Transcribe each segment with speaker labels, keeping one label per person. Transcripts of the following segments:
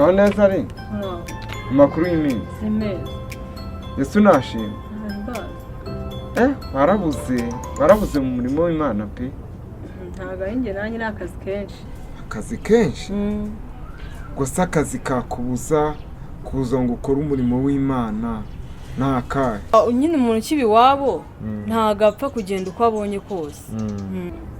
Speaker 1: Uraho neza ari? Amakuru y'iminsi?
Speaker 2: Ni meza.
Speaker 1: Yesu nashimwe.
Speaker 2: Nahimbaza.
Speaker 1: Warabuze, warabuze mu murimo w'Imana pe.
Speaker 2: Ntabwo ari njye, nanjye ni akazi kenshi.
Speaker 1: Akazi kenshi? Gusa akazi kakubuza kuza ngo ukore umurimo w'Imana ni akahe?
Speaker 2: Nyine umuntu ukiba iwabo ntabwo apfa kugenda uko abonye kose.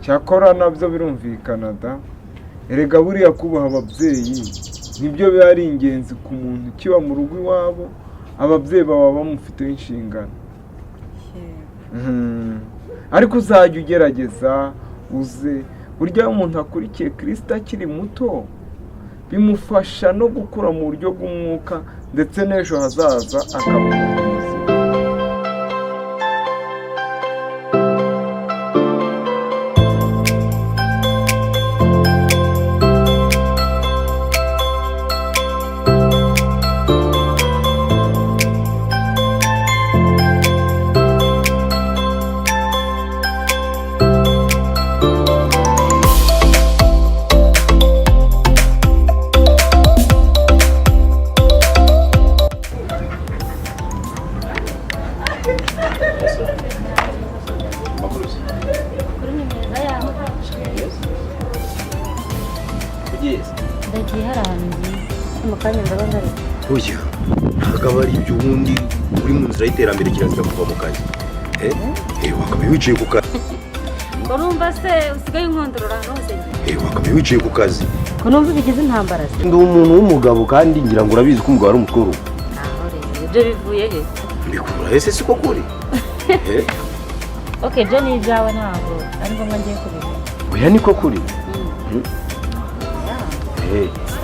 Speaker 1: Cyakora nabyo birumvikana da. Erega buriya kubaha ababyeyi nibyo biba ari ingenzi ku muntu ukiba mu rugo iwabo, ababyeyi baba bamufiteho inshingano. Ariko uzajya ugerageza uze, burya iyo umuntu akurikiye Kirisito akiri muto bimufasha no gukura mu buryo bw'umwuka ndetse n'ejo hazaza akaba umuntu muzima.
Speaker 3: Ndagiye, hari ahantu ngiye mu kanya ndaba ngarutse.
Speaker 4: Oya, ntabwo aba ari ibyo. Ubundi uri mu nzira y'iterambere kirazira kuva mu kazi. Wakabaye wicaye ku kazi.
Speaker 3: Ko numva se usigaye unkondorora ahantu hose ngiye?
Speaker 4: Wakabaye wicaye ku kazi.
Speaker 3: Ko numva bigize intambara se?
Speaker 4: Ndi umuntu w'umugabo kandi ngira ngo urabizi ko umugabo ari umutwe w'urugo.
Speaker 3: Aho rero ibyo bivuye he?
Speaker 4: Mbikura ese siko kuri?
Speaker 3: Ok, ibyo ni ibyawe, ntabwo ari ngombwa ngiye kubimenya.
Speaker 4: Oya, niko kuri.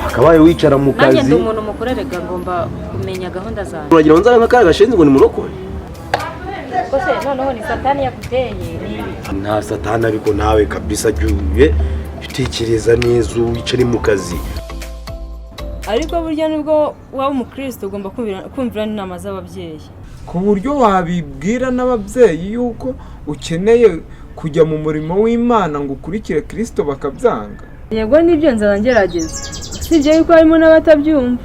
Speaker 4: Wakabaye wicara mu
Speaker 3: Nanjye
Speaker 4: kazi.
Speaker 3: ndi umuntu mukuru erega, ngomba kumenya gahunda zanjye.
Speaker 4: Uragira ngo nzane nka kariya gashenzi ngo ni murokore?
Speaker 3: Ko se noneho ni satani yakuteye, ni ibiki?
Speaker 4: Nta satani, ariko nawe kabisa jya utekereza neza wicare mu kazi.
Speaker 2: Ariko burya nubwo waba umukristo ugomba kumvira n'inama z'ababyeyi.
Speaker 1: Ku buryo wabibwira n'ababyeyi yuko ukeneye kujya mu murimo w'Imana ngo ukurikire Kirisito bakabyanga?
Speaker 2: Yego nibyo, nzaba ngerageza, usibye yuko harimo n'abatabyumva.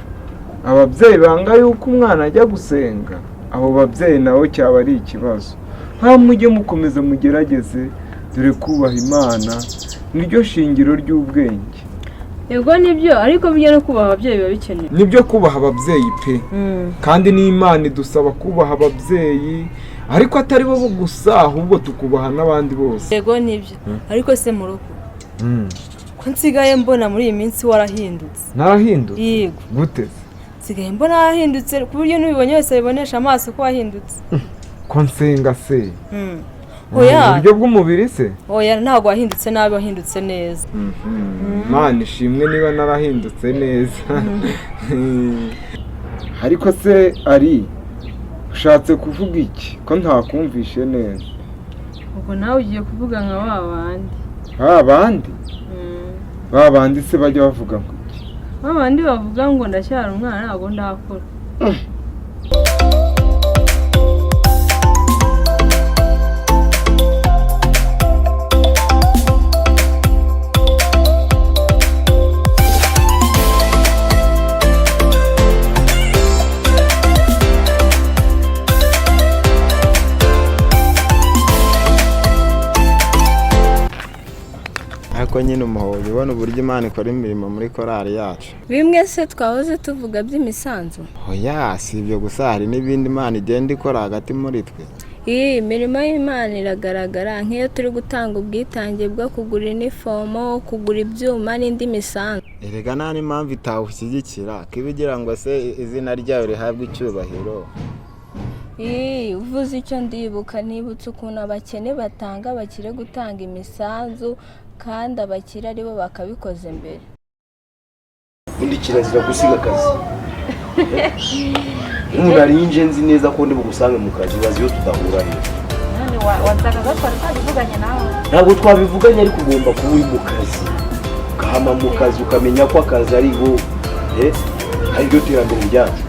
Speaker 1: Ababyeyi banga yuko umwana ajya gusenga, abo babyeyi nabo cyaba ari ikibazo. Nta mujye mukomeza mugerageze, dore kubaha Imana niryo shingiro ry'ubwenge.
Speaker 2: Yego nibyo, ariko burya no kubaha ababyeyi biba bikenewe.
Speaker 1: Nibyo, kubaha ababyeyi pe, kandi n'Imana idusaba kubaha ababyeyi, ariko atari bo gusa, ahubwo tukubaha n'abandi bose.
Speaker 2: Yego nibyo, ariko se mu rugo ko nsigaye mbona muri iyi minsi warahindutse?
Speaker 1: Narahindutse?
Speaker 2: Yego.
Speaker 1: Gute se?
Speaker 2: Nsigaye mbona warahindutse ku buryo n'ubibonye wese abibonesha amaso ko wahindutse.
Speaker 1: Ko nsenga se? Mu
Speaker 2: Oya.
Speaker 1: buryo bw'umubiri se?
Speaker 2: Oya, ntabwo wahindutse nabi, wahindutse neza.
Speaker 1: Imana ishimwe niba narahindutse neza. Ariko se ari ushatse kuvuga iki ko ntakumvishe neza?
Speaker 2: Ubwo nawe ugiye kuvuga nka ba bandi.
Speaker 1: Ba bandi? Ba bandi se bajya bavuga ngo iki?
Speaker 2: Ba bandi bavuga ngo ndacyari umwana, ntabwo ndakura.
Speaker 5: Ariko nyine umuhoyo ubona uburyo Imana ikora imirimo muri korali yacu.
Speaker 6: Bimwe se twahoze tuvuga by'imisanzu?
Speaker 5: Oya, si ibyo gusa, hari n'ibindi Imana igenda ikora hagati muri twe.
Speaker 6: Iyi mirimo y'Imana iragaragara nk'iyo turi gutanga ubwitange bwo kugura inifomo, kugura ibyuma n'indi misanzu.
Speaker 5: Erega nta n'impamvu itawushyigikira ko iba igira ngo se izina ryayo rihabwe icyubahiro.
Speaker 6: Ii, uvuze icyo ndibuka, nibutse ukuntu abakene batanga abakire gutanga imisanzu kandi abakire aribo bakabikoze mbere.
Speaker 4: Ubundi kirazira gusiga akazi. Umuntu arinje nzi neza ko ndi bugusange mu kazi, bazi iyo tudahura rero.
Speaker 3: None wansanga twari twabivuganye nawe?
Speaker 4: Ntabwo twabivuganye, ariko ugomba kuba uri mu kazi, ukahama mu kazi, ukamenya ko akazi ari bo ari ryo terambere ryacu.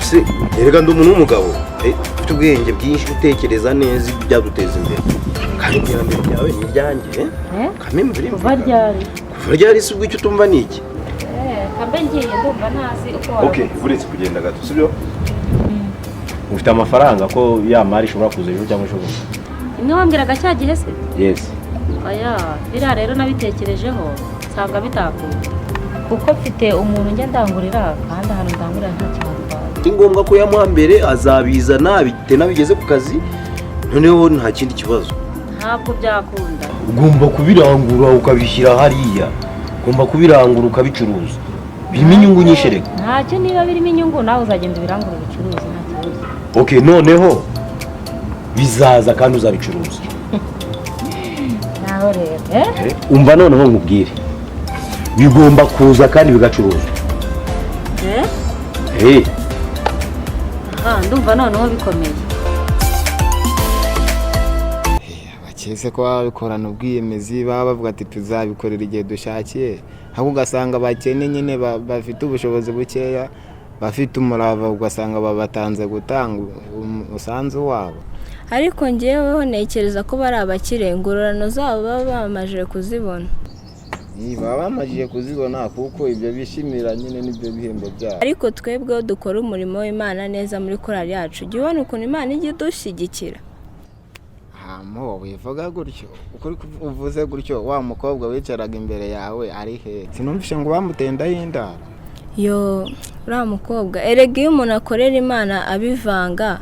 Speaker 4: Se erega ndi umuntu w'umugabo, ufite ubwenge bwinshi, utekereza neza ibyaduteza imbere, kandi iterambere ryawe ni iryanjye.
Speaker 3: Eh?
Speaker 4: Kameme
Speaker 3: Kuva
Speaker 4: birumvikana.
Speaker 3: ryari?
Speaker 4: Kuva ryari se? Ubwo icyo utumva ni iki?
Speaker 3: Reka mbe ngiye, ndumva ntazi uko
Speaker 4: Okay.
Speaker 3: waramutse.
Speaker 4: Uretse kugenda gato, sibyo? Ufite amafaranga ko ya mari ishobora kuza ejo cyangwa ejo bundi?
Speaker 3: Imwe wambwiraga cya gihe se?
Speaker 4: Yes.
Speaker 3: Oya, biriya rero nabitekerejeho nsanga bitakunda, kuko mfite umuntu njya ndangurira, kandi ahantu ndangurira nta kintu atwaye.
Speaker 4: Ni ngombwa ko yamuha mbere, azabizana bite nabigeze ku kazi, noneho nta kindi kibazo.
Speaker 3: Ntabwo byakunda.
Speaker 4: Ugomba kubirangura ukabishyira hariya, ugomba kubirangura ukabicuruza, birimo inyungu nyinshi reka.
Speaker 3: Ntacyo, niba birimo inyungu nawe uzagenda ubirangura ubicuruze, nta kibazo.
Speaker 4: Okay, noneho bizaza kandi uzabicuruza.
Speaker 3: Naho rero, eh?
Speaker 4: Umva, noneho nkubwire, bigomba kuza kandi bigacuruzwa.
Speaker 3: Eh?
Speaker 4: Eh.
Speaker 3: Aha ndumva noneho bikomeye.
Speaker 5: Abakire ko baba babikorana ubwiyemezi, baba bavuga ati tuzabikorera igihe dushakiye, ahubwo ugasanga abakene nyine bafite ubushobozi bukeya, bafite umurava, ugasanga babatanze gutanga umusanzu wabo.
Speaker 6: Ariko ngeweho ntekereza ko bari abakire, ingororano zabo baba bamaze kuzibona.
Speaker 5: Iyi, baba bamajije kuzibona, kuko ibyo bishimira nyine nibyo bihembo byabo.
Speaker 6: Ariko twebweho dukora umurimo w'Imana neza muri korali yacu, jya ubona ukuntu Imana ijya idushyigikira.
Speaker 5: Hamo wivuga gutyo, ukuri uvuze gutyo, wa mukobwa wicaraga imbere yawe ari he? Sinumvishe ngo bamutenda y'indaro.
Speaker 6: Yo, uriya mukobwa erega, iyo umuntu akorera Imana abivanga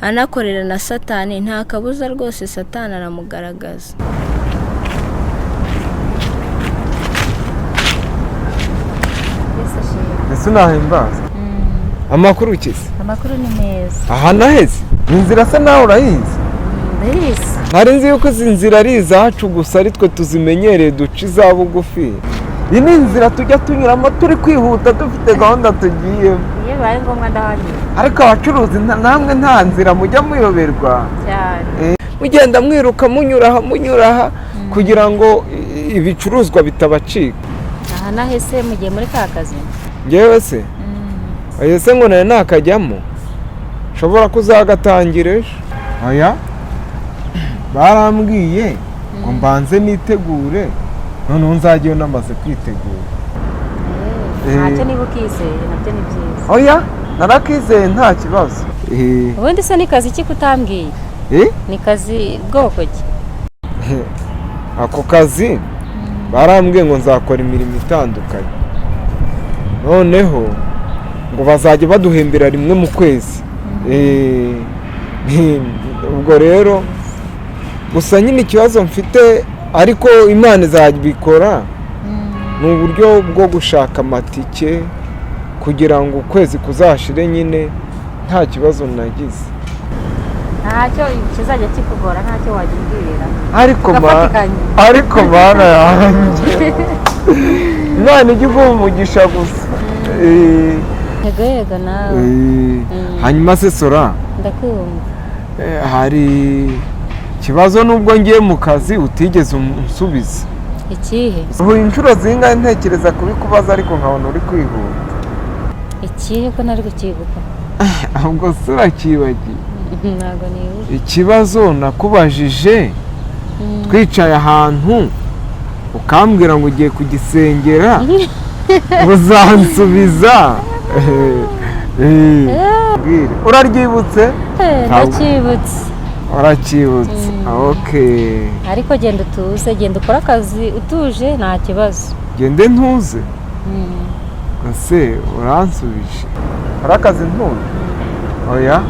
Speaker 6: anakorera na Satani, nta kabuza rwose Satani aramugaragaza.
Speaker 1: Ese unahimbaza amakuru ukize?
Speaker 3: Amakuru ni meza.
Speaker 1: Aha naheze inzira se nawe urayizi?
Speaker 3: Ndayizi.
Speaker 1: Ntari nzi yuko izi nzira ari izacu gusa, ari twe tuzimenyereye, duca iza bugufi. Iyi ni inzira tujya tunyuramo turi kwihuta, dufite gahunda tugiyemo.
Speaker 3: Iyo bibaye ngombwa ndahanyura.
Speaker 1: Ariko abacuruzi namwe nta nzira mujya muyoberwa?
Speaker 3: Cyane.
Speaker 1: Mugenda mwiruka, munyura aha, munyura aha, kugira ngo ibicuruzwa bitabacika.
Speaker 3: Aha nahese mugiye muri ka kazi?
Speaker 1: Ngewe se? Oya se, ngo nawe nakajyamo, nshobora kuzagatangira ejo. Oya, barambwiye ngo mbanze nitegure, noneho nzajyeyo namaze kwitegura.
Speaker 3: Ntacyo, niba ukizeye nabyo ni byiza.
Speaker 1: Oya, narakizeye, nta kibazo.
Speaker 3: Ubundi se ni kazi ki kutambwiye?
Speaker 1: Eh?
Speaker 3: Ni kazi bwoko ki?
Speaker 1: Ako kazi barambwiye ngo nzakora imirimo itandukanye, noneho ngo bazajya baduhembera rimwe mu kwezi. Ubwo rero gusa nyine ikibazo mfite, ariko Imana izabikora, ni uburyo bwo gushaka amatike kugira ngo ukwezi kuzashire nyine nta kibazo nagize.
Speaker 3: Ntacyo, kizajya kikugora ntacyo wajya umbwira.
Speaker 1: Ariko ma
Speaker 3: Tugafatikanya.
Speaker 1: Ariko mana yanjye, Imana ijya iguha umugisha gusa.
Speaker 3: Yego yego, nawe.
Speaker 1: Hanyuma se Sora?
Speaker 3: Ndakumva.
Speaker 1: Hari ikibazo nubwo ngiye mu kazi utigeze unsubiza.
Speaker 3: Ikihe?
Speaker 1: Ubu inshuro zingahe ntekereza kubikubaza, ariko nkabona uri kwihuta.
Speaker 3: Ikihe ko ntari kukibuka?
Speaker 1: Ahubwo se urakibagiye?
Speaker 3: Ntabwo nibuka.
Speaker 1: Ikibazo nakubajije twicaye ahantu, ukambwira ngo ugiye kugisengera uzansubiza. Mbwire, uraryibutse?
Speaker 3: Ndacyibutse.
Speaker 1: Uracyibutse, okay.
Speaker 3: Ariko genda utuze, genda ukore akazi utuje, nta kibazo.
Speaker 1: Gende ntuze ese? Uransubije hari akazi ntuje? Oya,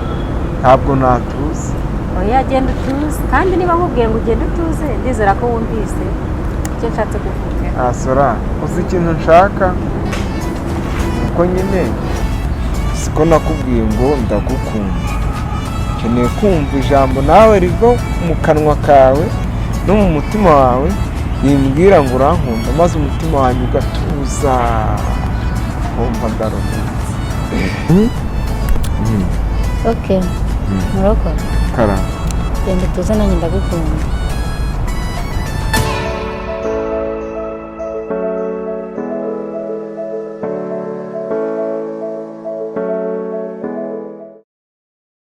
Speaker 1: ntabwo natuze.
Speaker 3: Oya, genda utuze, kandi niba nkubwiye ngo ugende utuze, ndizera ko wumvise icyo nshatse kuvuga.
Speaker 1: Asora, uzi ikintu nshaka? Uko nyine siko nakubwiye ngo ndagukunda, nkeneye kumva ijambo nawe riva mu kanwa kawe no mu mutima wawe, rimbwira ngo urankunda, maze umutima wanjye ugatuza, nkumva ndaruhutse.
Speaker 3: Okay, muroko.
Speaker 1: Karame.
Speaker 3: Genda utuze, nanjye ndagukunda.